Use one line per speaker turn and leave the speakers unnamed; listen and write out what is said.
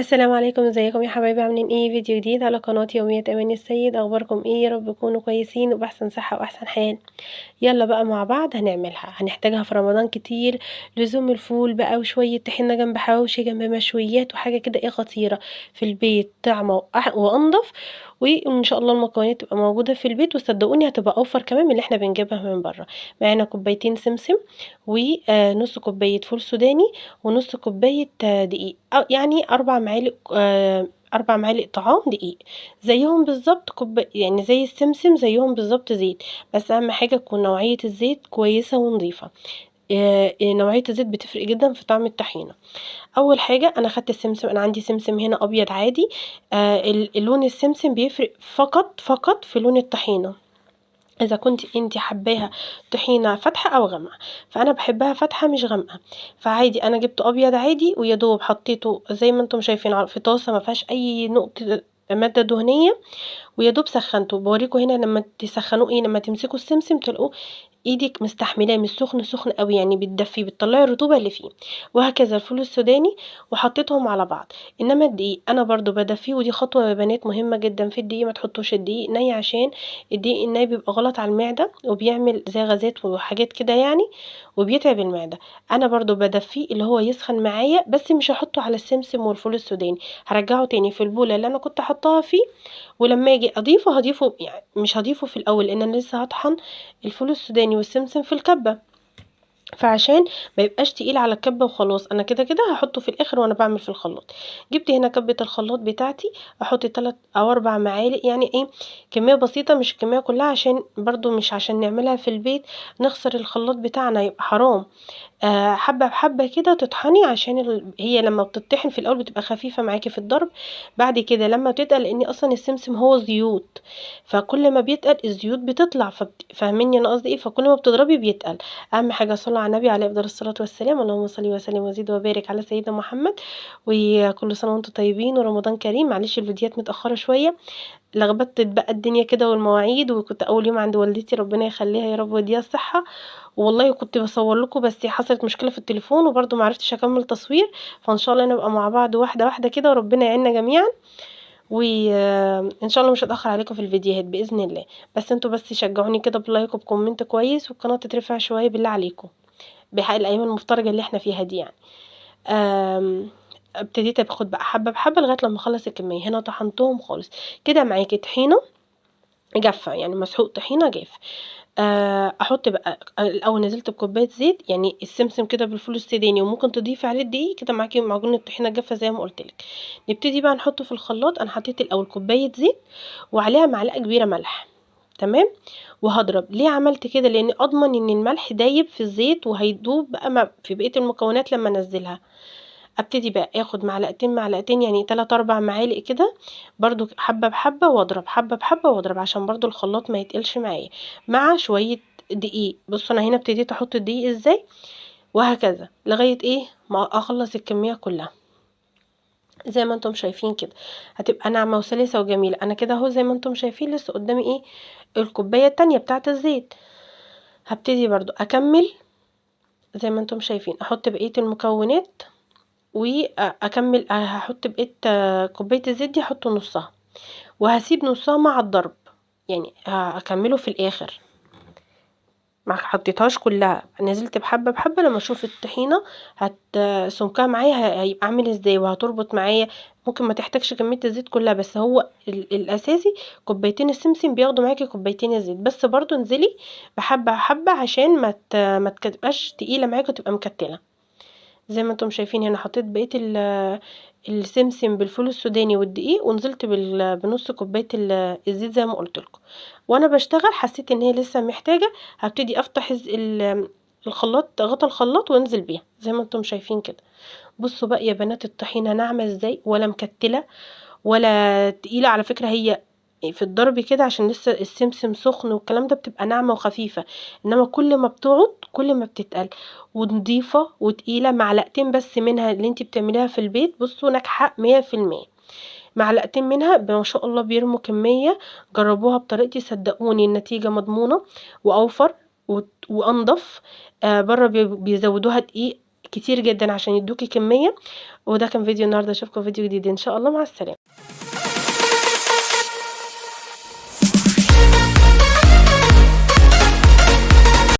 السلام عليكم، ازيكم يا حبايبي؟ عاملين ايه؟ فيديو جديد على قناة يوميات اماني السيد. اخباركم ايه؟ يا رب تكونوا كويسين وباحسن صحة واحسن حال. يلا بقى مع بعض هنعملها، هنحتاجها في رمضان كتير، لزوم الفول بقى وشوية طحينة جنب حواوشي جنب مشويات وحاجة كده ايه خطيرة في البيت، طعمة وانضف، وان شاء الله المكونات تبقى موجودة في البيت، وصدقوني هتبقى اوفر كمان من اللي احنا بنجيبها من بره. معانا كوبايتين سمسم ونص كوباية فول سوداني ونص كوباية دقيق، أو يعني 4 معالق، 4 معالق طعام دقيق، زيهم بالظبط يعني زي السمسم زيهم بالظبط زيت، بس اهم حاجة تكون نوعية الزيت كويسة ونظيفة. نوعية الزيت بتفرق جدا في طعم الطحينة. اول حاجة انا خدت السمسم، انا عندي سمسم هنا ابيض عادي، لون السمسم بيفرق فقط في لون الطحينة، اذا كنت انت حباها طحينه فاتحة او غامقه، فانا بحبها فاتحة مش غامقه، فعادي انا جبت ابيض عادي ويا دوب حطيته زي ما انتم شايفين في طاسه ما فيهاش اي نقطة مادة دهنية، ويا دوب سخنته. بوريكم هنا لما تسخنوه ايه، لما تمسكوا السمسم تلقوه ايدك مستحملاه، مش سخن سخن قوي، يعني بتدفيه، بتطلعي الرطوبة اللي فيه، وهكذا الفول السوداني، وحطيتهم على بعض. انما الدقيق انا برضو بدفيه، ودي خطوة يا بنات مهمة جدا في الدقيق، ما تحطوش الدقيق ني، عشان الدقيق الني بيبقى غلط على المعدة وبيعمل زي غازات وحاجات كده يعني، وبيتعب المعدة. انا برضو بدفيه اللي هو يسخن معايا، بس مش هحطه على السمسم والفول السوداني، هرجعه تاني في البوله اللي انا كنت حطاها فيه، ولما اجي اضيفه هضيفه، يعني مش هضيفه في الاول لان انا لسه هطحن الفول السوداني والسمسم في الكبه، فعشان ما يبقاش تقيل على الكبه وخلاص، انا كده كده هحطه في الاخر وانا بعمل في الخلاط. جبت هنا كبه الخلاط بتاعتي، احط 3 او 4 معالق، يعني ايه كمية بسيطة مش الكمية كلها، عشان برضو مش عشان نعملها في البيت نخسر الخلاط بتاعنا، يبقى حرام. حبه بحبه كده تطحني، عشان هي لما بتطحن في الاول بتبقى خفيفة معاكي في الضرب، بعد كده لما بتتقل، لان اصلا السمسم هو زيوت، فكل ما بيتقل الزيوت بتطلع، فاهميني انا قصدي ايه؟ فكل ما بتضربي بيتقل. اهم حاجة صلوا على النبي عليه افضل الصلاة والسلام، اللهم صل وسلم وزيد وبارك على سيدنا محمد، وكل سنة وانتم طيبين ورمضان كريم. معلش الفيديوهات متاخرة شوية، لخبطت بقى الدنيا كده والمواعيد، وكنت اول يوم عند والدتي ربنا يخليها يا رب ويديها الصحة، والله كنت بصور لكم بس حصلت مشكلة في التليفون وبرده ما عرفتش اكمل تصوير، فان شاء الله نبقى مع بعض واحدة واحدة كده، وربنا يعيننا جميعا، وان شاء الله مش هتاخر عليكم في الفيديوهات باذن الله، بس انتوا بس شجعوني كده ب like وب comment كويس، والقناة تترفع شوية بالله عليكم بحق الايام المفترجه اللي احنا فيها دي يعني. ابتديت اخد بقى حبه بحبه لغاية لما اخلص الكمية. هنا طحنتهم خالص كده، معاكي طحينه جافة يعني مسحوق طحينه جاف. احط بقى الاول، نزلت بكوبايه زيت، يعني السمسم كده بالفول السوداني، وممكن تضيفي عليه الدقيق كده، معاكي معجون الطحينه الجافه زي ما قلت لك. نبتدي بقى نحطه في الخلاط. انا حطيت الاول كوباية زيت وعليها معلقه كبيرة ملح، تمام، وهضرب. ليه عملت كده؟ لان اضمن ان الملح دايب في الزيت وهيدوب بقى في بقية المكونات لما انزلها. ابتدي بقى اخد معلقتين معلقتين، يعني 3 4 معالق كده، برضو حبه بحبه واضرب، حبه بحبه واضرب، عشان برضو الخلاط ما يتقلش معايا، مع شوية دقيق. بصوا انا هنا ابتديت احط الدقيق ازاي، وهكذا لغاية ايه ما اخلص الكمية كلها. زي ما انتم شايفين كده هتبقى ناعمة وسلسه وجميلة. انا كده اهو زي ما انتم شايفين لسه قدامي ايه الكوباية التانية بتاعه الزيت. هبتدي برضو اكمل زي ما انتم شايفين، احط بقية المكونات واكمل. هحط بقية كوباية الزيت دي، احط نصها وهسيب نصها مع الضرب، يعني هكمله في الاخر، ما حطيتهاش كلها، نزلت بحبه بحبه. لما اشوف الطحينه سمكها معايا هيبقى عامل ازاي وهتربط معايا، ممكن ما تحتاجش كمية الزيت كلها، بس هو الاساسي كوبايتين السمسم بياخدوا معاكي كوبايتين الزيت، بس برضو انزلي بحبه حبه عشان ما تبقاش تقيلة معاكي وتبقى مكتله. زي ما انتم شايفين هنا حطيت بقية السمسم بالفول السوداني والدقيق، ونزلت بنص كوباية الزيت زي ما قلت لكم. وانا بشتغل حسيت ان هي لسه محتاجه، هبتدي افتح الخلاط، غطا الخلاط، وانزل بيها زي ما انتم شايفين كده. بصوا بقى يا بنات الطحينه ناعمة ازاي، ولا مكتله ولا تقيلة. على فكرة هي في الضرب كده عشان لسه السمسم سخن والكلام ده بتبقى ناعمة وخفيفة، انما كل ما بتقعد كل ما بتتقل، ونضيفه وتقيله. معلقتين بس منها اللي انتي بتعمليها في البيت، بصوا ناجحة 100%. معلقتين منها ما شاء الله بيرموا كمية. جربوها بطريقتي صدقوني النتيجة مضمونه واوفر وانضف. بره بيزودوها دقيق كتير جدًا عشان يدوكِ كمية. وده كان فيديو النهارده، أشوفكم في فيديو جديد إن شاء الله، مع السلامة.